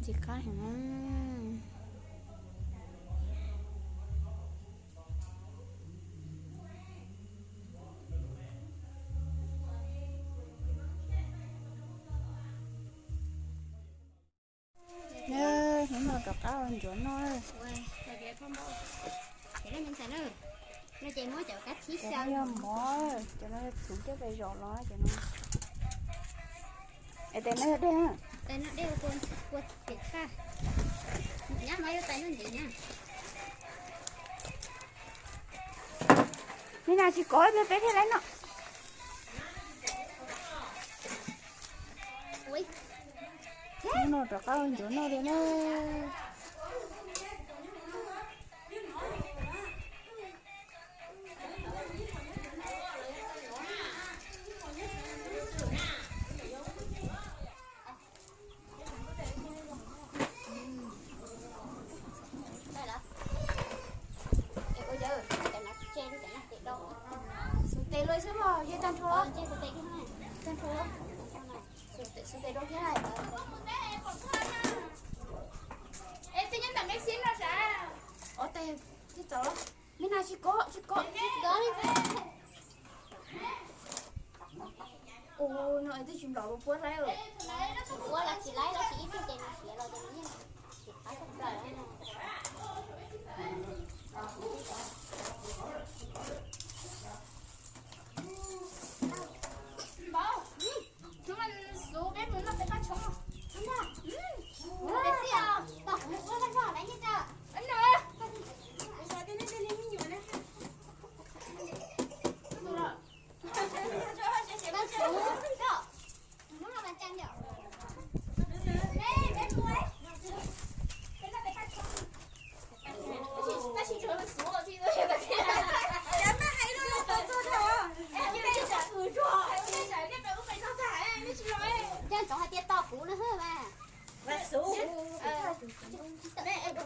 Tsis qab heev. Hnub no rov qab ua ncuav noj. Cov no yog mov, cov no yog txhuv coj pem zos los cov no. Es tes no yog dej. Nim no tsis kov peb thiaj laiv noj. Hnub no rov qab ua ncuav noj li na. Xuv tes los xwb mog, yog tag nrho. Tag nrho. Xuv tes, xuv tes rau thiab. Es tej nyob ntawm me xib no sav. Ob tes, tib txawv. Me na tsis kov, tsis kov. Ua no es twb tsis nplom puab laib. Puab los tsis laib, los tsis ib tug ces nws siav los ces nws yeej tsis qab tag plaws. Npaum, hnub no xuv peb mus noj peb qab tshoob. Ntag, peb xij os, tom kuv ua laj zog laiv nyiaj tsa. Coj ntsoov hais tias tos kuv no mas.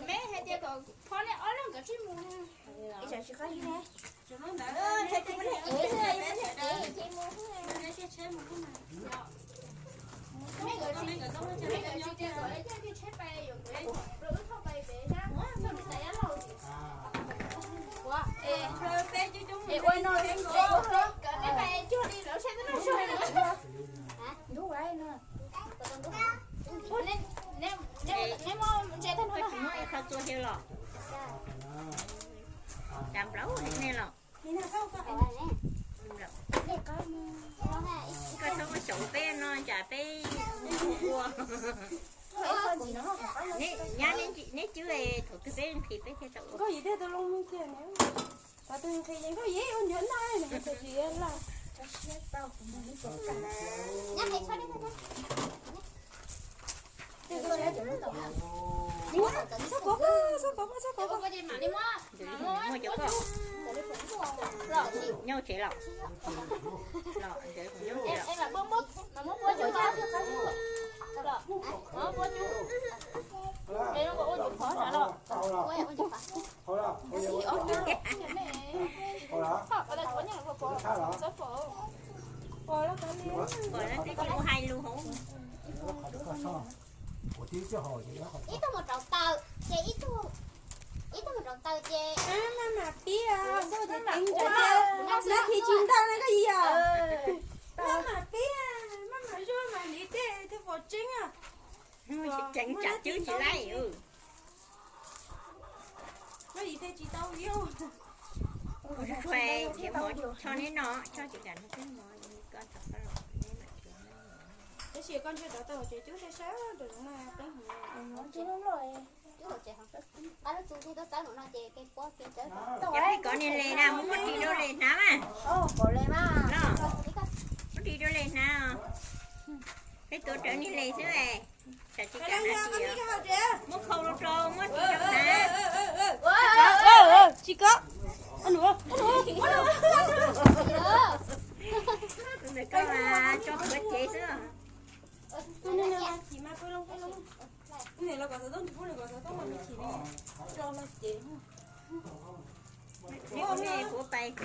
Me hais tias kom phob nej ob leeg nkawd tsij mus. Neb muab ntse tag no. Koj tsis muab ib qho txua thiab los? Cas nplaum li nej los? Koj txhob muab xyaum peb no cas peb ua. Neb nyab neb cwb thaum twg peb nqhis peb thiaj tau ua. Nkauj Yim thiaj tau loo kiag ne. Thaum twg nqhis ces Nkauj Yim ua ncuav noj, tsis laj. Txhob kov, txhob kov, txhob kov. Muab cov koj. Nyob tsev los? Pom no twb tsis mus hais lus hauv. Ib tug mus rauv taws ces ib tug, ib tug mus rauv taws ces. Maj mam pib, xav tias teev tsam ces nab khi tsis ntau na Nkauj Yim os. Maj mam pib, maj mam zuaj mam li tej thiaj pom tseeb. Ceev tsam cwb tsis laib. Nkauj Yim tej tsis tau li. Kuv tsuas tsho neb no, tsho tsis kam neb mov, koj rov qab los neb mam. Tab sis koj ntshe rov tau hauv tsev cub sab sab rau zoov na, peb hauv. Cub hauv tsev, qab lub txu thiaj tuaj txawb no ces kev pob kev txawb. Yog peb kov niag les na, muab muab ris rau les hnav mas. Muab ris rau les hnav os. Peb tuav rawv niag les xwb es. Tsam tsis kam hnav ris os. Muab khau rau, muab ris rau hnav. Tsis kov. Ntawm koj mas tso khuav cev xwb. Neb kuv pais.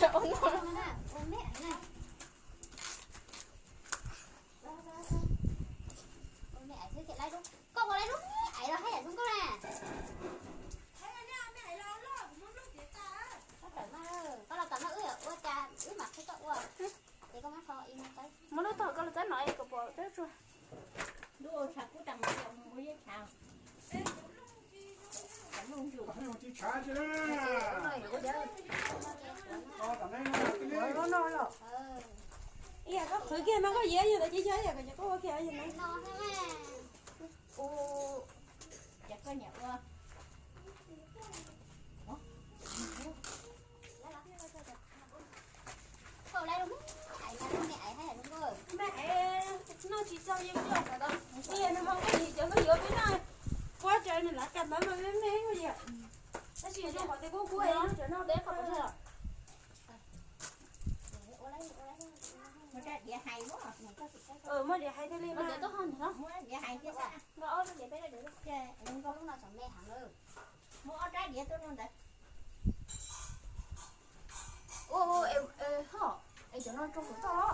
Ua me aiv thiab thiaj laib lub, koj ua laib lub me aiv los haj yam zoo nkauj na. Koj los tom no wb ua cas wb mam qhia koj ua. Ces koj muab kho ib no tawb. Muab lub tog koj los tawb no es kom pom tawb tsuag. Ib yam koj qhwv kiag no koj yiav yog ntawd ces yog ib yam kom koj ua kiag yog ntawd. Ua, ces koj niam ua. Me aiv noj tsis txog yeej coj kom tau. Ib yam no ho koj niam cov koj yuav peb noj, kuab tsaws nws lav kas ntawd mas me me koj yiam. Tab sis zoo qhov tias kub kub es noj tseem noj peb qhov. Muaj diav hais thiaj li mas. Muab ob rab diav tuaj no ntawd. Ua, ua, es, es, ho, es cov no tsoo kuv toj los?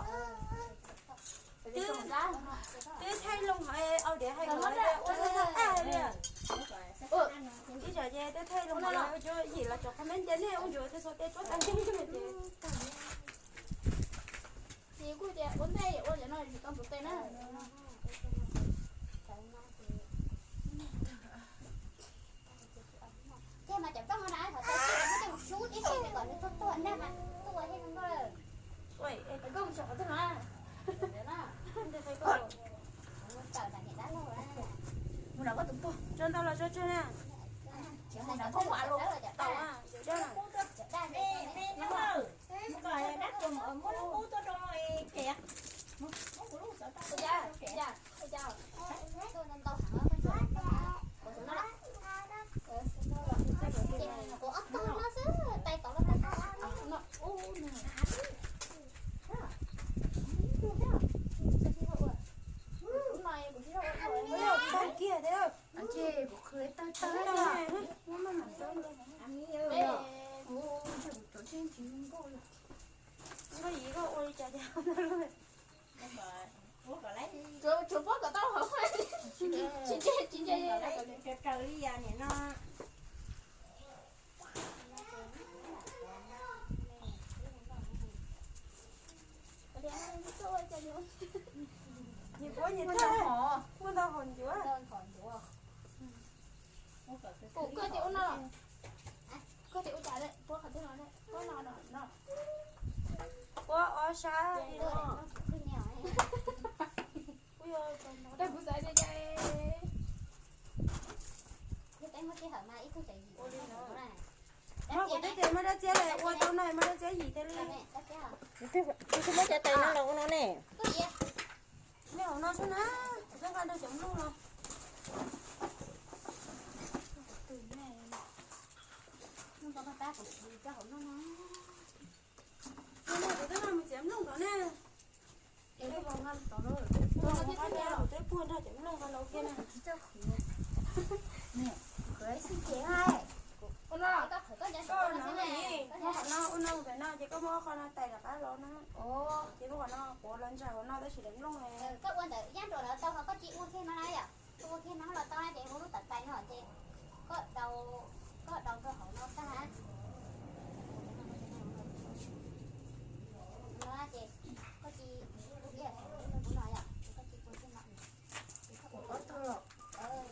Twb thaij loo hov, au diav hais ua txog txog tag li. Ib tsam ces twb thaij loo hov, yim los cov comment ces nej ua ntsuav tej xov tej tsuab tag ntej ces. Ces kuj tias ua ntej ua cov no tsis tau tus tes na. Ces mas cov rooj no na, qhov txhia muab coj mus sub tib si kom nws tuag tuag nrag mas tuaj thiaj zoo nkauj lawm. Koj mus tso qhov twg no? Mus nram koj tus puag, tso ntau los tso tsawg na. Mus nram koj tus puag los tau. Muab lub qub tuaj rau ces, muab kuv lub xov tooj tuaj rau ces. Kuv ob tog no xwb, tais tod los tais tod. Tag kiag thiab. Kuv qhwv tawg tawg. Koj yim koj ua li cas ces Tshuav pob kom tau hauv. Tsis ntse, tsis ntse. Raws li nim no. Nyias puab nyias tag, muaj ntau hom ncuav. Kuv koj tias ua no, koj tias ua cas, puab qhov twg no, puab no no. Puab ob sab. Kuv xav tias cas. Muab kuv twb tias muab dab txiab ua tau no, muab dab txiab yim thiaj li. Kuv twb muab cov tais no los ua no ne. Nej hauv no xwb na, kuv twb nqa nrog cov nplooj los. Kuv twb nqa mus txiav nplooj tod ne. Kuv twb puag nrog cov nplooj nqa los ua ke na. Koj no, ua no pem no ces koj muab qhov no tais rov qab los na. Ces muab qhov no quav los ntsa hauv no tab sis daim nplooj. Koj ua ntawm yab nruas lawv tau ho koj cia ua kiag no na yom. Koj ua kiag no los tau na ces ua lub tawv tais no ces koj daus, koj daus rau hauv no tag na. No ces koj cia ua kiag no yom, koj cia ua kiag no.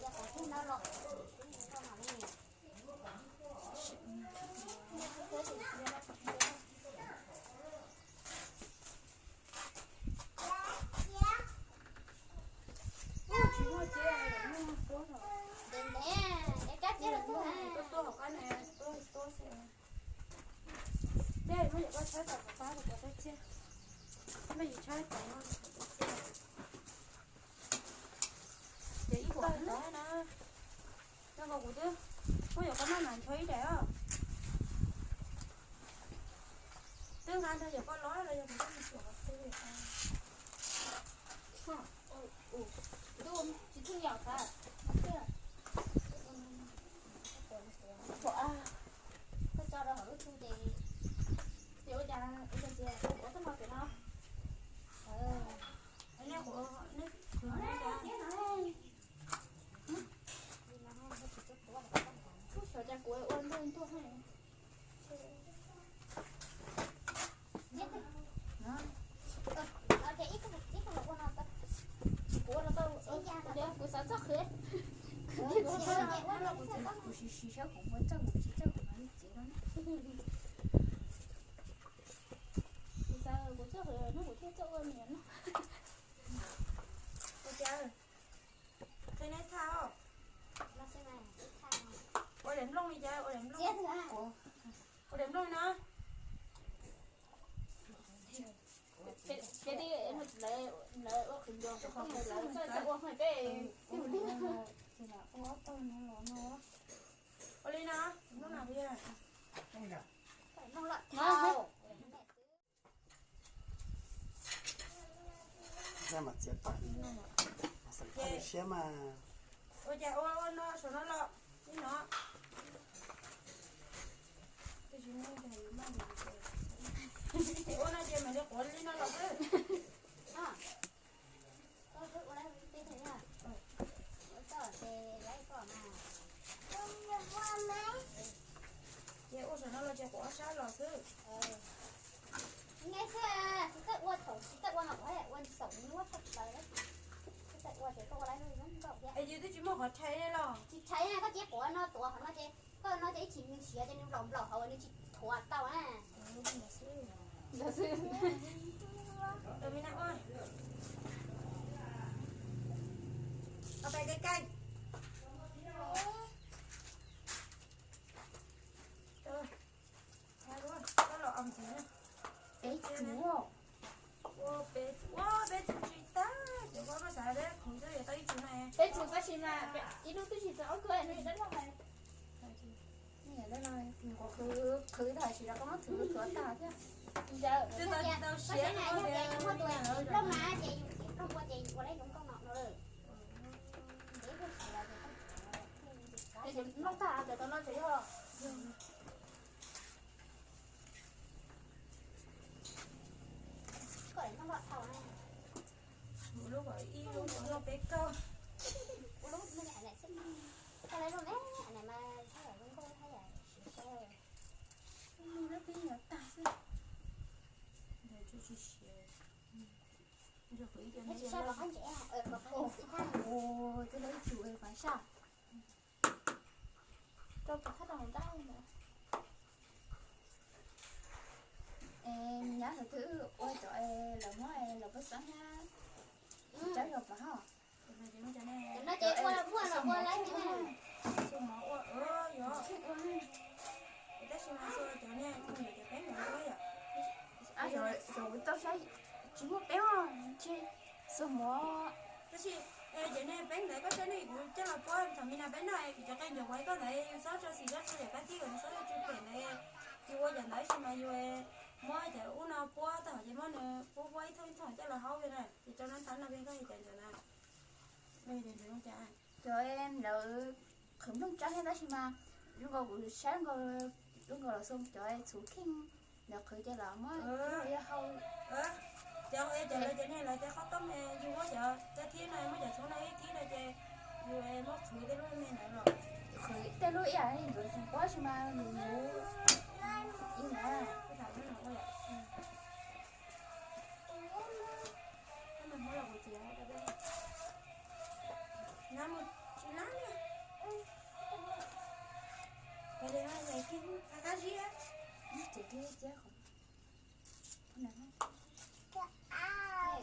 Yog koj kiag no los, ntev ntev, es rab txiab los tuaj na. Tuaj hauv qab na, tuaj tuaj xwb. Dej muab yam koj tshaib tau kom pab rau cov rab txiab. Muab yim tshaib tau no. Ces ib tawg no na. Rau qhov kuv twb muab yam koj noj mas ncho ib daim os. Twb nqa nrog yam koj los los yog kuv twb mus tsuam qhov twg. Tsis thwj yam tas. Koj tso rau hauv lub txu ces, ces ua cas Kuv xav txoj qhwv. Kuv siv siv saib kuv muaj txoj kuv tsis txoj kuv mam li txiav no. Kuv xav kuv txoj qhwv no kuv thiaj txawj ua niam no. Ua cas? Qhia neb thaj os. Ua daim nplooj li cas? Ua daim nplooj. Ua daim nplooj no. Ces lawv ua qhwv ncuav lawv txawj ua hais peb. Ua li no, nplooj no. Mas txiav tawm, xeem qhov siab mas. Ua cas ua ua no saum no los ib no. Ua no ces mam li quav li no los xwb. Ces ua saum no los ces quav ob sab los xwb. Neb xwb, tsis txawj ua thaum tsis txawj ua mas kuv ua xaum nyuaj tshaj plaws. Tsis txawj ua ces koj ua lawm zoo nkauj thiab. Es yus twb tsis muaj qhov rhais li los? Tsis rhais na, koj cia quav no tuav qhov no ces koj no ces ib chim nws siav ces nws nplaum nplaum hauv nws tsis thuav tau na. Peb tsuv, peb tsuv tsis tag, cov koj xav peb qhwv twb yuav tau ib tsuv na. Peb tsuv tab sis mas ib lub twb tsis txog ob kub no dab loj hais. Qhwv, qhwv tag sim rau koj muab thwv tuav tag thiab. Twb tau tsis tau siav na, yus muaj tus txiv nplooj na ces yus txiv nplooj ua ces yus ua lawm zoo nkauj no no lawm. Ces ib pliag siav ces koj, ces nplooj tag ces tau no ces yog. Koj lawv nplooj loj dhau na. Lub kom ib lub kom noj peb kauj. Ua lub me ntawm xwb. Koj lawv lub me ntawm mas haj yam zoo nkauj haj yam siav siab. Lub me lub peb yuav tag xwb. Ntawd tsis siav. Tsis sab pov qab ntsev, pov qab ntsev xwb thab. Ua, twb lawv ib tsum pov sab. Rau pov thab rau hauv nrab ntawd. Es nyab ntawd twb ua cov es lawv muab es lawv pab xeeb thiab. Cov yog pov hab. Cov no ces ua muaj los ua lawm thiab na. Xua mov ua, yog. Tab sis mas xua cov niag, cov peeb ntawd ua yom. Yog, yog tau saib tsis muaj peeb os, tsis xua mov. Tab sis cov niag peeb ntawd koj saib ne, kuv coj los puab thaum me na peb noj, kuv cov qe ncuav kuv hais koj ntawd, yus txhob tso xim txhob tso yam kab tib kom nws txhob tsuj pem ntawd. Yus ua yam ntawd tab sis mas yus muab cov ub no puab tag ces muab nws puab puab ib thooj ib thooj coj los haub li na, ces rau nab ntab no peb koj cov ntawd na. Cov lawv qhwv nplooj tsawb thiab tab sis mas zoo nkaus kuv saib zoo nkaus, zoo nkaus los xoo cov txhuv kheej, lawv qhwv ces lawv muab hau. Cov, cov lawv cov niag lawv cov qhob tooj, yus muab cov kab thib no muab cov txhuv no ib thib no ces yus muab qhwv tej lub me ntawd los. Qhwv tej lub ib yam li ntxuav txheem pob sis mas lus lus ib ntawd. Nab mus tsis nab li. Qab zib.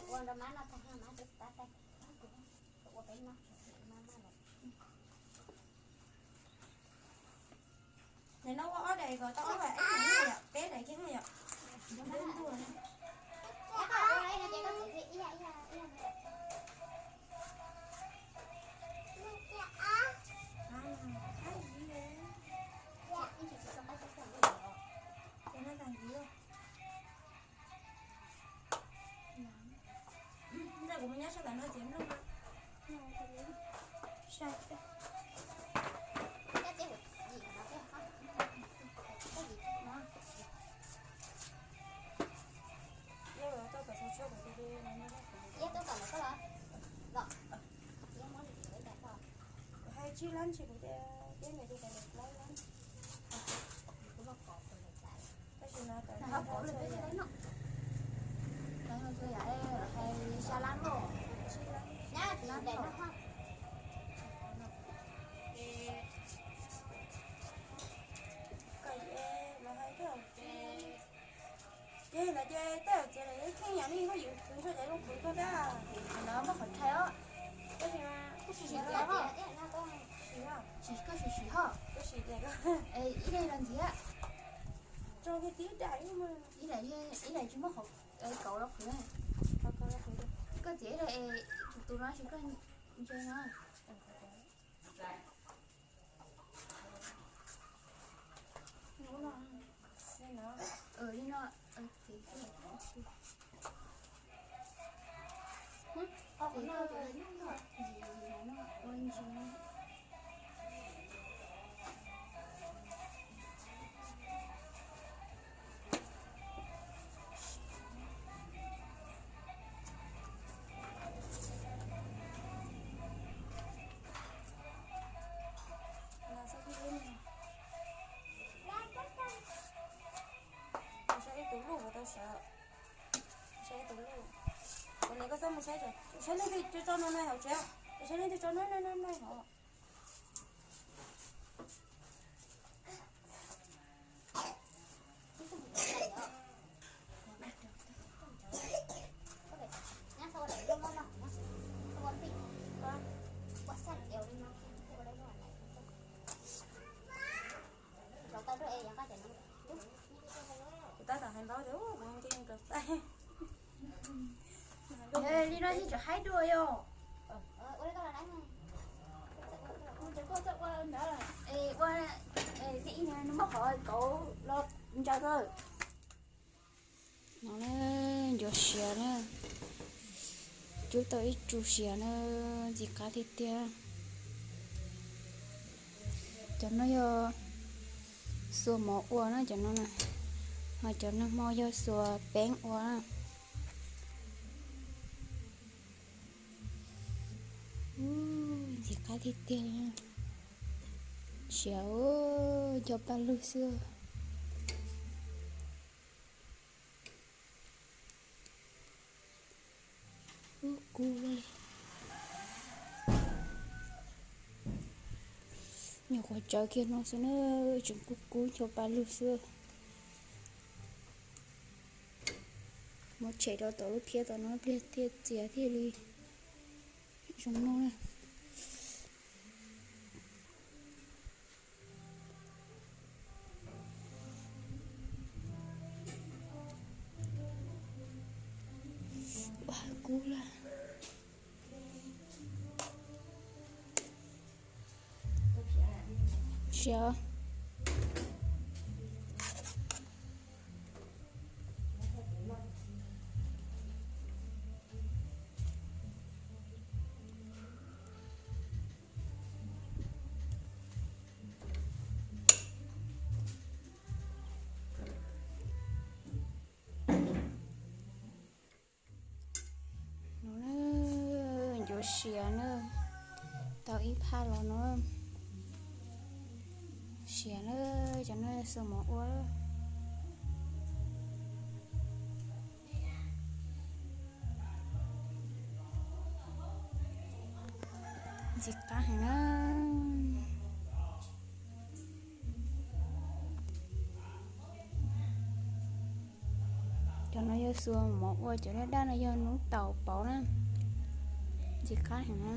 Ua rau mab no tag, mab tab tab, ua peb no, mab mab lawm. Nim no ua ob daim kom tau ob daim, peb daim kiag yom. Ntawm kuv mus nyob sab tom no txiav nplooj. Sai. Tab sis kuv tias peb niam tij tawv lawm plaub lab. Tab sis no tawv no, hais xya lab lauj, xya lab lauj. Koj ces los hais koj ces, ces lawv ces tej zaum txiav lawm ib kheej yam li koj yuav khwv nrog cov zoo khwv koj tab. Lawv muab qhov thaij os. Tab sis mas kuj tsis txiav os. Tsis, koj sim sim ho. Kuj sim tias koj, es ib daim los ntxiv, tso kiag tib daim, ib daim, ib daim tsis muab qhov kauv los qhwv. Koj txiav ib daim es tus tus no tsis koj ntse no. Li no. Saib ib tug luj puas tau sawv. Saib ib tug luj. Ua li koj txhob mus saib, saib leej twg tso tso no no hauv tsev, saib leej twg tso no no no no hauv. Kuv tab tom hais npaub tias kuv nce rau taij. Li no yeej tseem haib dua yom. Ua, nej ib no muab qhov kauv los ntsa kawg. No na, ncuav siav na, cub tau ib tsu siav na, ntxim qab tiag tiag. Cov no yog xuas mov ua na cov no na, ho cov nag hmo yog xuas peeb ua na. Ntxim qab tiag tiag li. Siav, nco paj lug xwb. Ub, kub li. Nyuam qhuav tsawv kiag no xwb na, tseem kub kub nco paj lug xwb. Muab tshem rau tom lub phiab tom no pliag thiaj txias thiaj li zoo noj na. Ua kub lawm. Siav. No na, ncuav siav na, tau ib phaj los no. Siav na, cov no xuas mov ua. Ntxim qab heev na. Cov no yog xuas mov ua, cov daj daj no yog nub taum pauv na. Ntxim qab heev na.